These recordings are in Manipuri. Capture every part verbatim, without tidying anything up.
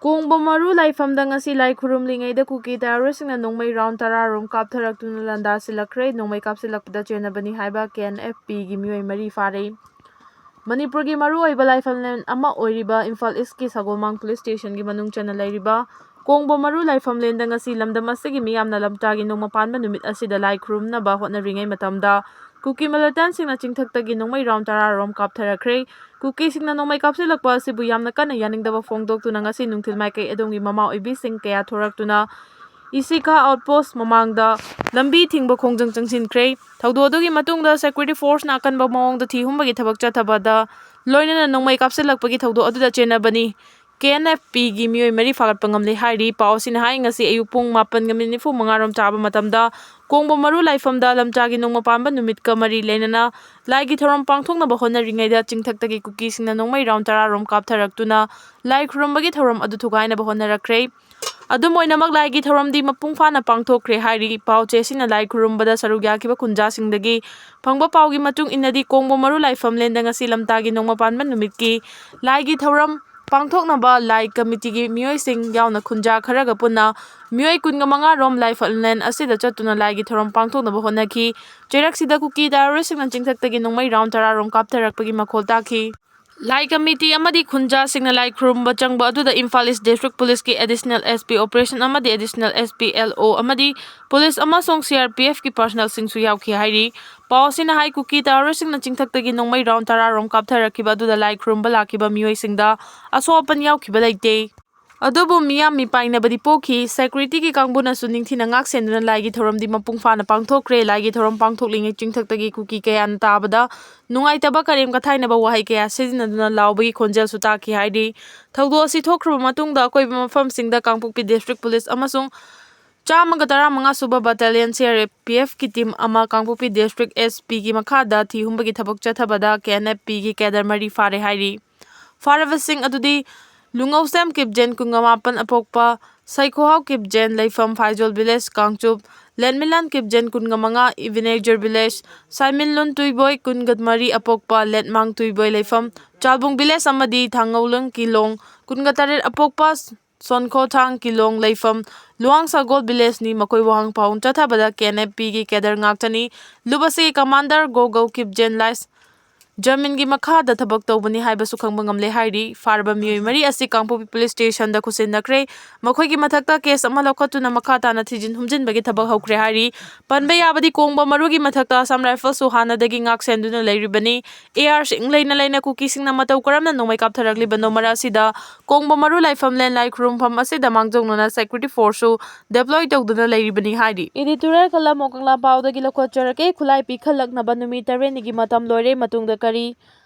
ꯀꯣꯡꯕ ꯃꯔꯨ ꯂꯥꯏꯐꯝꯗ ꯉꯁꯤ ꯂꯥꯏ ꯈꯨꯔꯨꯝꯂꯤꯉꯩꯗ ꯀꯨꯀꯤ ꯇꯦꯔꯣꯔꯤꯁꯁꯤꯡꯅ ꯅꯣꯡꯃꯩ ꯔꯥꯎꯟ ꯇꯔꯥ ꯔꯣꯝ ꯀꯥꯞꯊꯔꯛꯇꯨꯅ ꯂꯥꯟꯗꯥꯁꯤꯜꯂꯛꯈ꯭ꯔꯦ꯫ ꯅꯣꯡꯃꯩ ꯀꯥꯞꯁꯤꯜꯂꯛꯄꯗ ꯆꯦꯟꯅꯕꯅꯤ ꯍꯥꯏꯕ ꯀꯦ ꯑꯦꯟ ꯑꯦꯐ ꯄꯤꯒꯤ ꯃꯤꯑꯣꯏ ꯃꯔꯤ ꯐꯥꯔꯦ꯫ ꯃꯅꯤꯄꯨꯔꯒꯤ ꯃꯔꯨꯑꯣꯏꯕ ꯂꯥꯏꯐꯝꯂꯦꯟ ꯑꯃ ꯑꯣꯏꯔꯤꯕ ꯏꯝꯐꯥꯜ ꯏꯁꯀꯤ ꯁꯒꯣꯜꯃꯥꯡ ꯄꯨꯂꯤꯁ ꯁ꯭ꯇꯦꯁꯟꯒꯤ ꯃꯅꯨꯡ ꯆꯟꯅ ꯂꯩꯔꯤꯕ ꯀꯣꯡꯕ ꯃꯔꯨ ꯂꯥꯏꯐꯝꯂꯦꯟꯗ ꯉꯁꯤ ꯂꯝꯗꯝ ꯑꯁꯤꯒꯤ ꯃꯤꯌꯥꯝꯅ ꯂꯝꯇꯥꯒꯤ ꯅꯣꯡꯃ ꯄꯥꯟꯕ ꯅꯨꯃꯤꯠ ꯑꯁꯤꯗ ꯂꯥꯏ ꯈꯨꯔꯨꯝꯅꯕ ꯍꯣꯠꯅꯔꯤꯉꯩ ꯃꯇꯝꯗ ꯀꯨꯀꯤ ꯃꯤꯂꯤꯇꯦꯟꯁꯤꯡꯅ ꯆꯤꯡꯊꯛꯇꯒꯤ ꯅꯣꯡꯃꯩ ꯔꯥꯎꯟ ꯇꯔꯥ ꯔꯣꯝ ꯀꯥꯞꯊꯔꯛꯈ꯭ꯔꯦ꯫ ꯀꯨꯀꯤꯁꯤꯡꯅ ꯅꯣꯡꯃꯩ ꯀꯥꯞꯁꯤꯜꯂꯛꯄ ꯑꯁꯤꯕꯨ ꯌꯥꯝꯅ ꯀꯟꯅ ꯌꯥꯅꯤꯡꯗꯕ ꯐꯣꯡꯗꯣꯛꯇꯨꯅ ꯉꯁꯤ ꯅꯨꯡꯊꯤꯜ ꯃꯥꯏꯀꯩ ꯑꯗꯣꯝꯒꯤ ꯃꯃꯥ ꯑꯣꯏꯕꯤꯁꯤꯡ ꯀꯌꯥ ꯊꯣꯔꯛꯇꯨꯅ ꯏꯁꯤꯀꯥ ꯑꯥꯎꯠꯄꯣꯁ ꯃꯃꯥꯡꯗ ꯂꯝꯕꯤ ꯊꯤꯡꯕ ꯈꯣꯡꯖꯪ ꯆꯪꯁꯤꯟꯈ꯭ꯔꯦ꯫ ꯊꯧꯗꯣꯛ ꯑꯗꯨꯒꯤ ꯃꯇꯨꯡꯗ ꯁꯦꯀ꯭ꯌꯨꯔꯤꯇꯤ ꯐꯣꯔꯁꯅ ꯑꯀꯟꯕ ꯃꯑꯣꯡꯗ ꯊꯤ ꯍꯨꯝꯕꯒꯤ ꯊꯕꯛ ꯆꯠꯊꯕꯗ ꯂꯣꯏꯅꯅ ꯅꯣꯡꯃꯩ ꯀꯥꯞꯁꯤꯜꯂꯛꯄꯒꯤ ꯊꯧꯗꯣꯛ ꯑꯗꯨꯗ ꯆꯦꯟꯅꯕꯅꯤ꯫ ꯀꯦ ꯑꯦꯟ ꯑꯦꯐ ꯄꯤꯒꯤ ꯃꯤꯑꯣꯏ ꯃꯔꯤ ꯐꯥꯒꯠꯄ ꯉꯝꯂꯦ ꯍꯥꯏꯔꯤ꯫ ꯄꯥꯎ ꯑꯁꯤꯅ ꯍꯥꯏ, ꯉꯁꯤ ꯑꯌꯨꯛ ꯄꯨꯡ ꯃꯥꯄꯟꯒ ꯃꯤꯅꯤꯠ ꯅꯤꯐꯨ ꯃꯉꯥ ꯔꯣꯝ ꯆꯥꯕ ꯃꯇꯝꯗ ꯀꯣꯡꯕ ꯃꯔꯨ ꯂꯥꯏꯐꯝꯗ ꯂꯝꯇꯥꯒꯤ ꯅꯣꯡꯃ ꯄꯥꯟꯕ ꯅꯨꯃꯤꯠꯀ ꯃꯔꯤ ꯂꯩꯅꯅ ꯂꯥꯏꯒꯤ ꯊꯧꯔꯝ ꯄꯥꯡꯊꯣꯛꯅꯕ ꯍꯣꯠꯅꯔꯤꯉꯩꯗ ꯆꯤꯡꯊꯛꯇꯒꯤ ꯀꯨꯀꯤꯁꯤꯡꯅ ꯅꯣꯡꯃꯩ ꯔꯥꯎꯟ ꯇꯔꯥ ꯔꯣꯝ ꯀꯥꯞꯊꯔꯛꯇꯨꯅ ꯂꯥꯏ ꯈꯨꯔꯨꯝꯕꯒꯤ ꯊꯧꯔꯝ ꯑꯗꯨ ꯊꯨꯒꯥꯏꯅꯕ ꯍꯣꯠꯅꯔꯛꯈ꯭ꯔꯦ꯫ ꯑꯗꯨꯝ ꯑꯣꯏꯅꯃꯛ, ꯂꯥꯏꯒꯤ ꯊꯧꯔꯝꯗꯤ ꯃꯄꯨꯡ ꯐꯥꯅ ꯄꯥꯡꯊꯣꯛꯈ꯭ꯔꯦ ꯍꯥꯏꯔꯤ꯫ ꯄꯥꯎ ꯆꯦꯁꯤꯅ ꯂꯥꯏ ꯈꯨꯔꯨꯝꯕꯗ ꯁꯔꯨꯛ ꯌꯥꯈꯤꯕ ꯈꯨꯟꯖꯥꯁꯤꯡꯗꯒꯤ ꯐꯪꯕ ꯄꯥꯎꯒꯤ ꯃꯇꯨꯡ ꯏꯟꯅꯗꯤ, ꯀꯣꯡꯕ ꯃꯔꯨ ꯂꯥꯏꯐꯝꯂꯦꯟꯗ ꯉꯁꯤ ꯂꯝꯇꯥꯒꯤ ꯅꯣꯡꯃ ꯄꯥꯟꯕ ꯅꯨꯃꯤꯠꯀꯤ ꯂꯥꯏꯒꯤ ꯊꯧꯔꯝ ꯄꯥꯡꯊꯣꯛꯅꯕ ꯂꯥꯏ ꯀꯃꯤꯇꯤꯒꯤ ꯃꯤꯑꯣꯏꯁꯤꯡ ꯌꯥꯎꯅ ꯈꯨꯟꯖꯥ ꯈꯔꯒ ꯄꯨꯟꯅ ꯃꯤꯑꯣꯏ ꯀꯨꯟꯒ ꯃꯉꯥ ꯔꯣꯝ ꯂꯥꯏꯐꯝꯂꯦꯟ ꯑꯁꯤꯗ ꯆꯠꯇꯨꯅ ꯂꯥꯏꯒꯤ ꯊꯧꯔꯝ ꯄꯥꯡꯊꯣꯛꯅꯕ ꯍꯣꯠꯅꯈꯤ꯫ ꯆꯩꯔꯛꯁꯤꯗ ꯀꯨꯀꯤ ꯇꯦꯔꯣꯔꯤꯁꯁꯤꯡꯅ ꯆꯤꯡꯊꯛꯇꯒꯤ ꯅꯣꯡꯃꯩ ꯔꯥꯎꯟ ꯇꯔꯥ ꯔꯣꯝ ꯀꯥꯞꯊꯔꯛꯄꯒꯤ ꯃꯈꯣꯜ ꯇꯥꯈꯤ꯫ ꯂꯥꯏ ꯀꯃꯤꯇꯤ ꯑꯃꯗꯤ ꯈꯨꯟꯖꯥꯁꯤꯡꯅ ꯂꯥꯏ ꯈꯨꯔꯨꯝꯕ ꯆꯪꯕ ꯑꯗꯨꯗ ꯏꯝꯐꯥꯜ ꯏꯁ ꯗꯤꯁꯇ꯭ꯔꯤꯛ ꯄꯨꯂꯤꯁꯀꯤ ꯑꯦꯗꯤꯁꯅꯦꯜ ꯑꯦꯁ ꯄꯤ ꯑꯣꯄꯔꯦꯁꯟ ꯑꯃꯗꯤ ꯑꯦꯗꯤꯁꯅꯦꯜ ꯑꯦꯁ ꯄꯤ ꯑꯦꯜ ꯑꯣ ꯑꯃꯗꯤ ꯄꯨꯂꯤꯁ ꯑꯃꯁꯨꯡ ꯁꯤ ꯑꯥꯔ ꯄꯤ ꯑꯦꯐꯀꯤ ꯄꯥꯔꯁꯅꯦꯜꯁꯤꯡꯁꯨ ꯌꯥꯎꯈꯤ ꯍꯥꯏꯔꯤ꯫ ꯄꯥꯎ ꯑꯁꯤꯅ ꯍꯥꯏ, ꯀꯨꯀꯤ ꯇꯦꯔꯣꯔꯤꯁꯁꯤꯡꯅ ꯆꯤꯡꯊꯛꯇꯒꯤ ꯅꯣꯡꯃꯩ ꯔꯥꯎꯟ ꯇꯔꯥ ꯔꯣꯝ ꯀꯥꯞꯊꯔꯛꯈꯤꯕ ꯑꯗꯨꯗ ꯂꯥꯏ ꯈꯨꯔꯨꯝꯕ ꯂꯥꯛꯈꯤꯕ ꯃꯤꯑꯣꯏꯁꯤꯡꯗ ꯑꯁꯣꯛ ꯑꯄꯟ ꯌꯥꯎꯈꯤꯕ ꯂꯩꯇꯦ꯫ ꯑꯗꯨꯕꯨ ꯃꯤꯌꯥꯝ ꯃꯤꯄꯥꯏꯅꯕꯗꯤ ꯄꯣꯛꯈꯤ꯫ ꯁꯦꯀ꯭ꯌꯨꯔꯤꯇꯤꯒꯤ ꯀꯥꯡꯕꯨꯅꯁꯨ ꯅꯤꯡꯊꯤꯅ ꯉꯥꯛ ꯁꯦꯟꯗꯨꯅ ꯂꯥꯏꯒꯤ ꯊꯧꯔꯝꯗꯤ ꯃꯄꯨꯡ ꯐꯥꯅ ꯄꯥꯡꯊꯣꯛꯈ꯭ꯔꯦ꯫ ꯂꯥꯏꯒꯤ ꯊꯧꯔꯝ ꯄꯥꯡꯊꯣꯛꯂꯤꯉꯩ ꯆꯤꯡꯊꯛꯇꯒꯤ ꯀꯨꯀꯤ ꯀꯌꯥꯅ ꯇꯥꯕꯗ ꯅꯨꯡꯉꯥꯏꯇꯕ ꯀꯔꯦꯝ ꯀꯊꯥꯏꯅꯕ ꯋꯥꯍꯩ ꯀꯌꯥ ꯁꯤꯖꯤꯟꯅꯗꯨꯅ ꯂꯥꯎꯕꯒꯤ ꯈꯣꯟꯖꯦꯜꯁꯨ ꯇꯥꯈꯤ ꯍꯥꯏꯔꯤ꯫ ꯊꯧꯗꯣꯛ ꯑꯁꯤ ꯊꯣꯛꯈ꯭ꯔꯕ ꯃꯇꯨꯡꯗ ꯑꯀꯣꯏꯕ ꯃꯐꯝꯁꯤꯡꯗ ꯀꯥꯡꯄꯣꯛꯄꯤ ꯗꯤꯁꯇ꯭ꯔꯤꯛ ꯄꯨꯂꯤꯁ ꯑꯃꯁꯨꯡ ꯆꯥꯝꯃꯒ ꯇꯔꯥꯃꯉꯥ ꯁꯨꯕ battalion C R P ꯑꯦꯐꯀꯤ team ꯑꯃ ꯀꯥꯡꯄꯣꯛꯄꯤ ꯗꯤꯁꯇ꯭ꯔꯤꯛ ꯑꯦꯁ ꯄꯤꯒꯤ ꯃꯈꯥꯗ ꯊꯤ ꯍꯨꯝꯕꯒꯤ ꯊꯕꯛ ꯆꯠꯊꯕꯗ ꯀꯦ ꯑꯦꯟ ꯑꯦꯐ ꯄꯤꯒꯤ ꯀꯦꯗꯔ ꯃꯔꯤ ꯐꯥꯔꯦ ꯍꯥꯏꯔꯤ꯫ ꯐꯥꯔꯕꯁꯤꯡ ꯑꯗꯨꯗꯤ ꯂꯨꯉꯧꯁꯦꯝ ꯀꯤꯞꯖꯦꯟ, ꯀꯨꯟꯒ ꯃꯥꯄꯟ ꯑꯄꯣꯛꯄ, ꯁꯩꯈꯣꯍꯥꯎ ꯀꯤꯞꯖꯦꯟ, ꯂꯩꯐꯝ ꯐꯥꯏꯖꯣꯜ ꯚꯤꯂꯦꯖ, ꯀꯥꯡꯆꯨꯞ, ꯂꯦꯟꯃꯤꯂꯥꯟ ꯀꯤꯞꯖꯦꯟ, ꯀꯨꯟꯒ ꯃꯉꯥ, ꯏꯕꯤꯅꯦꯖꯔ ꯚꯤꯂꯦꯖ, ꯁꯥꯏꯃꯤꯟꯂꯨꯟ ꯇꯨꯏꯕꯣꯏ, ꯀꯨꯟꯒ ꯃꯔꯤ, ꯑꯄꯣꯛꯄ ꯂꯦꯠꯃꯥꯡ ꯇꯨꯏꯕꯣꯏ ꯂꯩꯐꯝ, ꯆꯥꯜꯕꯨꯡ ꯚꯤꯂꯦꯖ ꯑꯃꯗꯤ ꯊꯥꯡꯉꯧꯂꯨꯡ ꯀꯤꯂꯣꯡ, ꯀꯨꯟꯒ ꯇꯔꯦꯠ, ꯑꯄꯣꯛꯄ ꯁꯣꯟꯈꯣꯊꯥꯡ ꯀꯤꯂꯣꯡ ꯂꯩꯐꯝ, ꯂꯨꯋꯥꯡ ꯁꯒꯣꯜ ꯚꯤꯂꯦꯖꯅꯤ꯫ ꯃꯈꯣꯏ ꯋꯥꯍꯪ ꯄꯥꯎꯍꯪ ꯆꯠꯊꯕꯗ ꯀꯦ ꯑꯦꯟ ꯑꯦꯐ ꯄꯤꯒꯤ ꯀꯦꯗꯔ ꯉꯥꯛꯇꯅꯤ꯫ ꯂꯨꯞ ꯑꯁꯤꯒꯤ ꯀꯃꯥꯟꯗꯔ ꯒꯣꯒꯧ ꯀꯤꯞꯖꯦꯟ ꯂꯥꯏꯁ ꯖꯃꯤꯟꯒꯤ ꯃꯈꯥꯗ ꯊꯕꯛ ꯇꯧꯕꯅꯤ ꯍꯥꯏꯕꯁꯨ ꯈꯪꯕ ꯉꯝꯂꯦ ꯍꯥꯏꯔꯤ꯫ ꯐꯥꯔꯕ ꯃꯤꯑꯣꯏ ꯃꯔꯤ ꯑꯁꯤ ꯀꯥꯡꯄꯣꯛꯄꯤ ꯄꯨꯂꯤꯁ ꯁ꯭ꯇꯦꯁꯟꯗ ꯈꯨꯠꯁꯤꯟꯅꯈ꯭ꯔꯦ꯫ ꯃꯈꯣꯏꯒꯤ ꯃꯊꯛꯇ ꯀꯦꯁ ꯑꯃ ꯂꯧꯈꯠꯇꯨꯅ ꯃꯈꯥ ꯇꯥꯅ ꯊꯤꯖꯤꯟ ꯍꯨꯝꯖꯤꯟꯕꯒꯤ ꯊꯕꯛ ꯍꯧꯈ꯭ꯔꯦ ꯍꯥꯏꯔꯤ꯫ ꯄꯟꯕ ꯌꯥꯕꯗꯤ ꯀꯣꯡꯕ ꯃꯔꯨꯒꯤ ꯃꯊꯛꯇ ꯑꯁꯥꯝ ꯔꯥꯏꯐꯜꯁꯨ ꯍꯥꯟꯅꯗꯒꯤ ꯉꯥꯛ ꯁꯦꯟꯗꯨꯅ ꯂꯩꯔꯤꯕꯅꯤ꯫ ꯑꯦ ꯑꯥꯔꯁꯤꯡ ꯂꯩꯅ ꯂꯩꯅ ꯀꯨꯀꯤꯁꯤꯡꯅ ꯃꯇꯧ ꯀꯔꯝꯅ ꯅꯣꯡꯃꯩ ꯀꯥꯞꯊꯔꯛꯂꯤꯕꯅꯣ ꯃꯔꯛ ꯑꯁꯤꯗ ꯀꯣꯡꯕ ꯃꯔꯨ ꯂꯥꯏꯐꯝ ꯂꯦꯟ ꯂꯥꯏ ꯈꯨꯔꯨꯝꯐꯝ ꯑꯁꯤꯗ ꯃꯥꯡꯖꯧꯅꯅ ꯁꯦꯀ꯭ꯌꯨꯔꯤꯇꯤ ꯐꯣꯔꯁꯁꯨ ꯗꯦꯄ꯭ꯂꯣꯏ ꯇꯧꯗꯨꯅ ꯂꯩꯔꯤꯕꯅꯤ ꯍꯥꯏꯔꯤ꯫ ꯏꯗꯤꯇꯣꯔꯤꯌꯦꯜ ꯀꯂꯝ ꯑꯣꯀꯪꯂꯥ ꯄꯥꯎꯗꯒꯤ ꯂꯧꯈꯠꯆꯔꯛꯀꯦ꯫ ꯈꯨꯠꯂꯥꯏ ꯄꯤꯈꯠꯂꯛꯅꯕ ꯅꯨꯃꯤꯠ ꯇꯔꯦꯠꯅꯤꯒꯤ ꯃꯇꯝ ꯂꯣꯏꯔꯦ꯫ ꯃꯇꯨꯡꯗ ꯀꯔꯤ?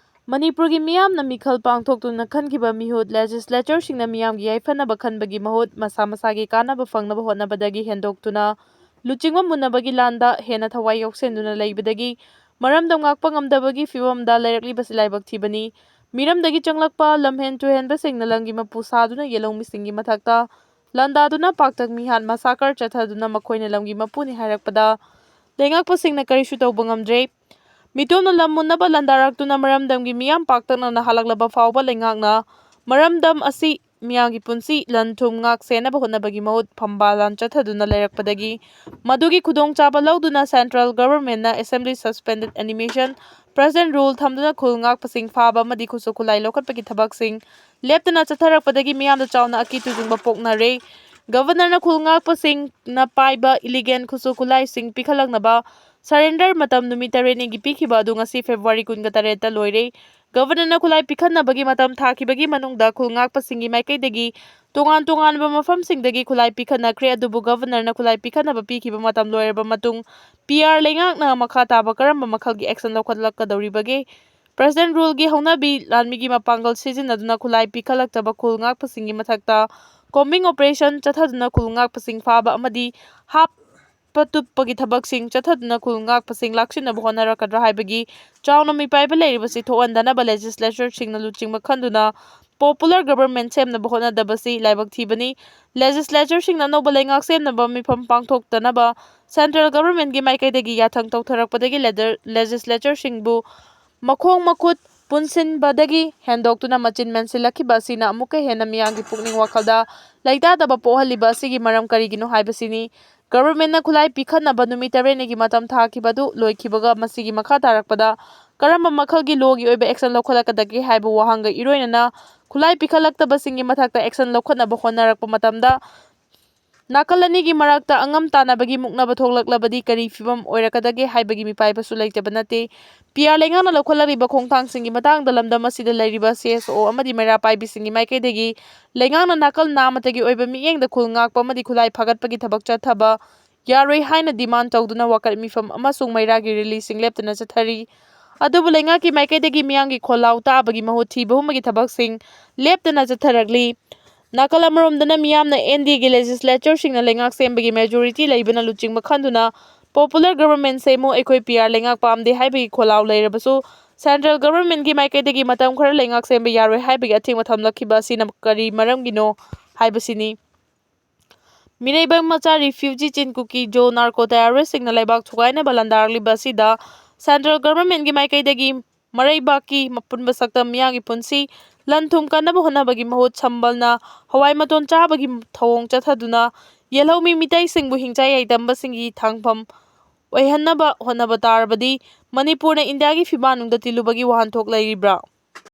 ꯃꯅꯤꯄꯨꯔꯒꯤ ꯃꯤꯌꯥꯝꯅ ꯃꯤꯈꯜ ꯄꯥꯡꯊꯣꯛꯇꯨꯅ ꯈꯟꯈꯤꯕ ꯃꯤꯍꯨꯠ, ꯂꯦꯖꯤꯁꯂꯦꯆꯔꯁꯤꯡꯅ ꯃꯤꯌꯥꯝꯒꯤ ꯌꯥꯏꯐꯅꯕ ꯈꯟꯕꯒꯤ ꯃꯍꯨꯠ, ꯃꯁꯥ ꯃꯁꯥꯒꯤ ꯀꯥꯟꯅꯕ ꯐꯪꯅꯕ ꯍꯣꯠꯅꯕꯗꯒꯤ ꯍꯦꯟꯗꯣꯛꯇꯨꯅ ꯂꯨꯆꯤꯡꯕ ꯃꯨꯟꯅꯕꯒꯤ ꯂꯥꯟꯗ ꯍꯦꯟꯅ ꯊꯋꯥꯏ ꯌꯥꯎꯁꯤꯟꯗꯨꯅ ꯂꯩꯕꯗꯒꯤ ꯃꯔꯝꯗꯝ ꯉꯥꯛꯄ ꯉꯝꯗꯕꯒꯤ ꯐꯤꯕꯝꯗ ꯂꯩꯔꯛꯂꯤꯕꯁꯤ ꯂꯥꯏꯕꯛ ꯊꯤꯕꯅꯤ꯫ ꯃꯤꯔꯝꯗꯒꯤ ꯆꯪꯂꯛꯄ ꯂꯝꯍꯦꯟ ꯇꯨꯍꯦꯟꯕꯁꯤꯡꯅ ꯂꯝꯒꯤ ꯃꯄꯨ ꯁꯥꯗꯨꯅ ꯌꯦꯜꯍꯧꯃꯤꯁꯤꯡꯒꯤ ꯃꯊꯛꯇ ꯂꯥꯟꯗꯥꯗꯨꯅ ꯄꯥꯛꯇꯛ ꯃꯤꯍꯥꯠ ꯃꯁꯥꯀꯔ ꯆꯠꯊꯗꯨꯅ ꯃꯈꯣꯏꯅ ꯂꯝꯒꯤ ꯃꯄꯨꯅꯤ ꯍꯥꯏꯔꯛꯄꯗ ꯂꯩꯉꯥꯛꯄꯁꯤꯡꯅ ꯀꯔꯤꯁꯨ ꯇꯧꯕ ꯉꯝꯗ꯭ꯔꯦ꯫ ꯃꯤꯇꯣꯞꯅ ꯂꯝ ꯃꯨꯟꯅꯕ ꯂꯥꯟꯗꯥꯔꯛꯇꯨꯅ ꯃꯔꯝꯗꯝꯒꯤ ꯃꯤꯌꯥꯝ ꯄꯥꯛꯇꯛꯅꯅ ꯍꯜꯂꯛꯂꯕ ꯐꯥꯎꯕ ꯂꯩꯉꯥꯛꯅ ꯃꯔꯝꯗꯝ ꯑꯁꯤ ꯃꯤꯌꯥꯝꯒꯤ ꯄꯨꯟꯁꯤ ꯂꯟ ꯊꯨꯝ ꯉꯥꯛ ꯁꯦꯟꯅꯕ ꯍꯣꯠꯅꯕꯒꯤ ꯃꯍꯨꯠ ꯐꯝꯕꯥꯜ ꯂꯥꯟ ꯆꯠꯊꯗꯨꯅ ꯂꯩꯔꯛꯄꯗꯒꯤ ꯃꯗꯨꯒꯤ ꯈꯨꯗꯣꯡꯆꯥꯕ ꯂꯧꯗꯨꯅ ꯁꯦꯟꯇ꯭ꯔꯦꯜ ꯒꯚꯔꯟꯃꯦꯟꯠꯅ assembly suspended animation, president rule ꯊꯝꯗꯨꯅ ꯈꯨꯜ ꯉꯥꯛꯄꯁꯤꯡ ꯐꯥꯕ ꯑꯃꯗꯤ ꯈꯨꯠꯁꯨ ꯈꯨꯠꯂꯥꯏ ꯂꯧꯈꯠꯄꯒꯤ ꯊꯕꯛꯁꯤꯡ ꯂꯦꯞꯇꯅ ꯆꯠꯊꯔꯛꯄꯗꯒꯤ ꯃꯤꯌꯥꯝꯗ ꯆꯥꯎꯅ ꯑꯀꯤ ꯇꯨꯖꯨꯡꯕ ꯄꯣꯛꯅꯔꯦ꯫ ꯒꯚꯔꯅꯔꯅ ꯈꯨꯜ ꯉꯥꯛꯄꯁꯤꯡꯅ ꯄꯥꯏꯕ ꯏꯂꯤꯒꯦꯜ ꯈꯨꯠꯁꯨ ꯈꯨꯠꯂꯥꯏꯁꯤꯡ ꯄꯤꯈꯠꯂꯛꯅꯕ ꯁꯔꯦꯟꯗꯔ ꯃꯇꯝ ꯅꯨꯃꯤꯠ ꯇꯔꯦꯠꯅꯤꯒꯤ ꯄꯤꯈꯤꯕ ꯑꯗꯨ ꯉꯁꯤ ꯐꯦꯕ꯭ꯔꯨꯋꯥꯔꯤ ꯀꯨꯟꯒ ꯇꯔꯦꯠꯇ ꯂꯣꯏꯔꯦ꯫ ꯒꯚꯔꯅꯔꯅ ꯈꯨꯠꯂꯥꯏ ꯄꯤꯈꯠꯅꯕꯒꯤ ꯃꯇꯝ ꯊꯥꯈꯤꯕꯒꯤ ꯃꯅꯨꯡꯗ ꯈꯨꯜ ꯉꯥꯛꯄꯁꯤꯡꯒꯤ ꯃꯥꯏꯀꯩꯗꯒꯤ ꯇꯣꯉꯥꯟ ꯇꯣꯉꯥꯟꯕ ꯃꯐꯝꯁꯤꯡꯗꯒꯤ ꯈꯨꯠꯂꯥꯏ ꯄꯤꯈꯠꯅꯈ꯭ꯔꯦ, ꯑꯗꯨꯕꯨ ꯒꯚꯔꯅꯔꯅ ꯈꯨꯠꯂꯥꯏ ꯄꯤꯈꯠꯅꯕ ꯄꯤꯈꯤꯕ ꯃꯇꯝ ꯂꯣꯏꯔꯕ ꯃꯇꯨꯡ ꯄꯤ ꯑꯥꯔ ꯂꯩꯉꯥꯛꯅ ꯃꯈꯥ ꯇꯥꯕ ꯀꯔꯝꯕ ꯃꯈꯜꯒꯤ ꯑꯦꯛꯁꯟ ꯂꯧꯈꯠꯂꯛꯀꯗꯧꯔꯤꯕꯒꯦ? ꯄ꯭ꯔꯦꯁꯤꯗꯦꯟꯠ ꯔꯨꯜꯒꯤ ꯍꯧꯅꯕꯤ ꯂꯥꯟꯃꯤꯒꯤ ꯃꯄꯥꯡꯒꯜ ꯁꯤꯖꯤꯟꯅꯗꯨꯅ ꯈꯨꯠꯂꯥꯏ ꯄꯤꯈꯠꯂꯛꯇꯕ ꯈꯨꯜ ꯉꯥꯛꯄꯁꯤꯡꯒꯤ ꯃꯊꯛꯇ ꯀꯣꯝꯕꯤꯡ ꯑꯣꯄꯔꯦꯁꯟ ꯆꯠꯊꯗꯨꯅ ꯈꯨꯜ ꯉꯥꯛꯄꯁꯤꯡ ꯐꯥꯕ ꯑꯃꯗꯤ ꯍꯥꯞꯄ ꯇꯨꯞꯄꯒꯤ ꯊꯕꯛꯁꯤꯡ ꯆꯠꯊꯗꯨꯅ ꯈꯨꯜ ꯉꯥꯛꯄꯁꯤꯡ ꯂꯥꯛꯁꯤꯟꯅꯕ ꯍꯣꯠꯅꯔꯛꯀꯗ꯭ꯔꯥ ꯍꯥꯏꯕꯒꯤ ꯆꯥꯎꯅ ꯃꯤꯄꯥꯏꯕ ꯂꯩꯔꯤꯕꯁꯤ ꯊꯣꯛꯍꯟꯗꯅꯕ ꯂꯦꯖꯤꯁꯂꯦꯆꯔꯁꯤꯡꯅ ꯂꯨꯆꯤꯡꯕ ꯈꯟꯗꯨꯅ popular government ꯁꯦꯝꯅꯕ ꯍꯣꯠꯅꯗꯕꯁꯤ ꯂꯥꯏꯕꯛ ꯊꯤꯕꯅꯤ꯫ Legislatureꯁꯤꯡꯅ ꯑꯅꯧꯕ ꯂꯩꯉꯥꯛ ꯁꯦꯝꯅꯕ ꯃꯤꯐꯝ ꯄꯥꯡꯊꯣꯛꯇꯅꯕ central governmentꯀꯤ ꯃꯥꯏꯀꯩꯗꯒꯤ ꯌꯥꯊꯪ ꯇꯧꯊꯔꯛꯄꯗꯒꯤ leader-, legislatureꯁꯤꯡꯕꯨ ꯃꯈꯣꯡ ꯃꯈꯨꯠ ꯄꯨꯟꯁꯤꯟꯕꯗꯒꯤ ꯍꯦꯟꯗꯣꯛꯇꯨꯅ ꯃꯆꯤꯟ ꯃꯦꯟꯁꯤꯜꯂꯛꯈꯤꯕ ꯑꯁꯤꯅ ꯑꯃꯨꯛꯀ ꯍꯦꯟꯅ ꯃꯤꯌꯥꯝꯒꯤ ꯄꯨꯛꯅꯤꯡ ꯋꯥꯈꯜꯗ ꯂꯩꯇꯥꯗꯕ ꯄꯣꯛꯍꯜꯂꯤꯕ ꯑꯁꯤꯒꯤ ꯃꯔꯝ ꯀꯔꯤꯒꯤꯅꯣ ꯍꯥꯏꯕꯁꯤꯅꯤ꯫ Governmentꯅ ꯈꯨꯠꯂꯥꯏ ꯄꯤꯈꯠꯅꯕ ꯅꯨꯃꯤꯠ ꯇꯔꯦꯠꯅꯤꯒꯤ ꯃꯇꯝ ꯊꯥꯈꯤꯕ ꯑꯗꯨ ꯂꯣꯏꯈꯤꯕꯒ ꯃꯁꯤꯒꯤ ꯃꯈꯥ ꯇꯥꯔꯛꯄꯗ ꯀꯔꯝꯕ ꯃꯈꯜꯒꯤ lawꯒꯤ ꯑꯣꯏꯕ action ꯂꯧꯈꯠꯂꯛꯀꯗꯒꯦ ꯍꯥꯏꯕ ꯋꯥꯍꯪꯒ ꯏꯔꯣꯏꯅꯅ ꯈꯨꯠꯂꯥꯏ ꯄꯤꯈꯠꯂꯛꯇꯕꯁꯤꯡꯒꯤ ꯃꯊꯛꯇ action ꯂꯧꯈꯠꯅꯕ ꯍꯣꯠꯅꯔꯛꯄ ꯃꯇꯝꯗ ꯅꯥꯀꯜ ꯑꯅꯤꯒꯤ ꯃꯔꯛꯇ ꯑꯉꯝ ꯇꯥꯟꯅꯕꯒꯤ ꯃꯨꯛꯅꯕ ꯊꯣꯛꯂꯛꯂꯕꯗꯤ ꯀꯔꯤ ꯐꯤꯚꯝ ꯑꯣꯏꯔꯛꯀꯗꯒꯦ ꯍꯥꯏꯕꯒꯤ ꯃꯤꯄꯥꯏꯕꯁꯨ ꯂꯩꯇꯕ ꯅꯠꯇꯦ꯫ PR ꯂꯩꯉꯥꯛꯅ ꯂꯧꯈꯠꯂꯛꯂꯤꯕ ꯈꯣꯡꯊꯥꯡꯁꯤꯡꯒꯤ ꯃꯇꯥꯡꯗ ꯂꯝꯗꯝ ꯑꯁꯤꯗ ꯂꯩꯔꯤꯕ CSO ꯑꯃꯗꯤ ꯃꯩꯔꯥ ꯄꯥꯏꯕꯤꯁꯤꯡꯒꯤ ꯃꯥꯏꯀꯩꯗꯒꯤ ꯂꯩꯉꯥꯛꯅ ꯅꯥꯀꯜ ꯅꯥꯃꯠꯇꯒꯤ ꯑꯣꯏꯕ ꯃꯤꯠꯌꯦꯡꯗ ꯈꯨꯜ ꯉꯥꯛꯄ ꯑꯃꯗꯤ ꯈꯨꯠꯂꯥꯏ ꯐꯥꯒꯠꯄꯒꯤ ꯊꯕꯛ ꯆꯠꯊꯕ ꯌꯥꯔꯣꯏ ꯍꯥꯏꯅ demand ꯇꯧꯗꯨꯅ ꯋꯥꯀꯠ ꯃꯤꯐꯝ ꯑꯃꯁꯨꯡ ꯃꯩꯔꯥꯒꯤ rallyꯁꯤꯡ ꯂꯦꯞꯇꯅ ꯆꯠꯊꯔꯤ꯫ ꯑꯗꯨꯕꯨ ꯂꯩꯉꯥꯛꯀꯤ ꯃꯥꯏꯀꯩꯗꯒꯤ ꯃꯤꯌꯥꯝꯒꯤ ꯈꯣꯜꯂꯥꯎ ꯇꯥꯕꯒꯤ ꯃꯍꯨꯠ ꯊꯤꯕ ꯍꯨꯝꯕꯒꯤ ꯊꯕꯛꯁꯤꯡ ꯂꯦꯞꯇꯅ ꯆꯠꯊꯔꯛꯂꯤ꯫ ꯅꯥꯀꯜ ꯑꯃꯔꯣꯝꯗꯅ ꯃꯤꯌꯥꯝꯅ NDAꯒꯤ legislatureꯁꯤꯡꯅ ꯂꯩꯉꯥꯛ ꯁꯦꯝꯕꯒꯤ majority ꯂꯩꯕꯅ ꯂꯨꯆꯤꯡꯕ ꯈꯟꯗꯨꯅ popular government ꯁꯦꯝꯃꯨ, ꯑꯩꯈꯣꯏ PR ꯂꯩꯉꯥꯛ ꯄꯥꯝꯗꯦ ꯍꯥꯏꯕꯒꯤ ꯈꯣꯜꯂꯥꯎ ꯂꯩꯔꯕꯁꯨ central governmentꯀꯤ ꯃꯥꯏꯀꯩꯗꯒꯤ ꯃꯇꯝ ꯈꯔ ꯂꯩꯉꯥꯛ ꯁꯦꯝꯕ ꯌꯥꯔꯣꯏ ꯍꯥꯏꯕꯒꯤ ꯑꯊꯤꯡꯕ ꯊꯝꯂꯛꯈꯤꯕ ꯑꯁꯤꯅ ꯀꯔꯤ ꯃꯔꯝꯒꯤꯅꯣ ꯍꯥꯏꯕꯁꯤꯅꯤ꯫ ꯃꯤꯔꯩꯕꯥꯛ ꯃꯆꯥ refugee ꯆꯤꯟ ꯀꯨꯀꯤ ꯖꯣ narco terroristꯁꯤꯡꯅ ꯂꯩꯕꯥꯛ ꯊꯨꯒꯥꯏꯅꯕ ꯂꯥꯟꯗꯥꯔꯛꯂꯤꯕ ꯑꯁꯤꯗ central governmentꯀꯤ ꯃꯥꯏꯀꯩꯗꯒꯤ ꯃꯔꯩꯕꯥꯛꯀꯤ ꯑꯄꯨꯟꯕ ꯁꯛꯇꯝ ꯃꯤꯌꯥꯝꯒꯤ ꯄꯨꯟꯁꯤ ꯂꯟ ꯊꯨꯝ ꯀꯟꯅꯕ ꯍꯣꯠꯅꯕꯒꯤ ꯃꯍꯨꯠ ꯁꯝꯕꯜꯅ ꯍꯋꯥꯏ ꯃꯇꯣꯟ ꯆꯥꯕꯒꯤ ꯊꯧꯑꯣꯡ ꯆꯠꯊꯗꯨꯅ ꯌꯦꯜꯍꯧꯃꯤ ꯃꯤꯇꯩꯁꯤꯡꯕꯨ ꯍꯤꯡꯆꯥꯏ ꯌꯥꯏꯗꯝꯕꯁꯤꯡꯒꯤ ꯊꯥꯡꯐꯝ ꯑꯣꯏꯍꯟꯅꯕ ꯍꯣꯠꯅꯕ ꯇꯥꯔꯕꯗꯤ ꯃꯅꯤꯄꯨꯔꯅ ꯏꯟꯗꯤꯌꯥꯒꯤ ꯐꯤꯕꯥꯟꯅꯨꯡꯗ ꯇꯤꯜꯂꯨꯕꯒꯤ ꯋꯥꯍꯟꯊꯣꯛ ꯂꯩꯔꯤꯕ꯭ꯔꯥ?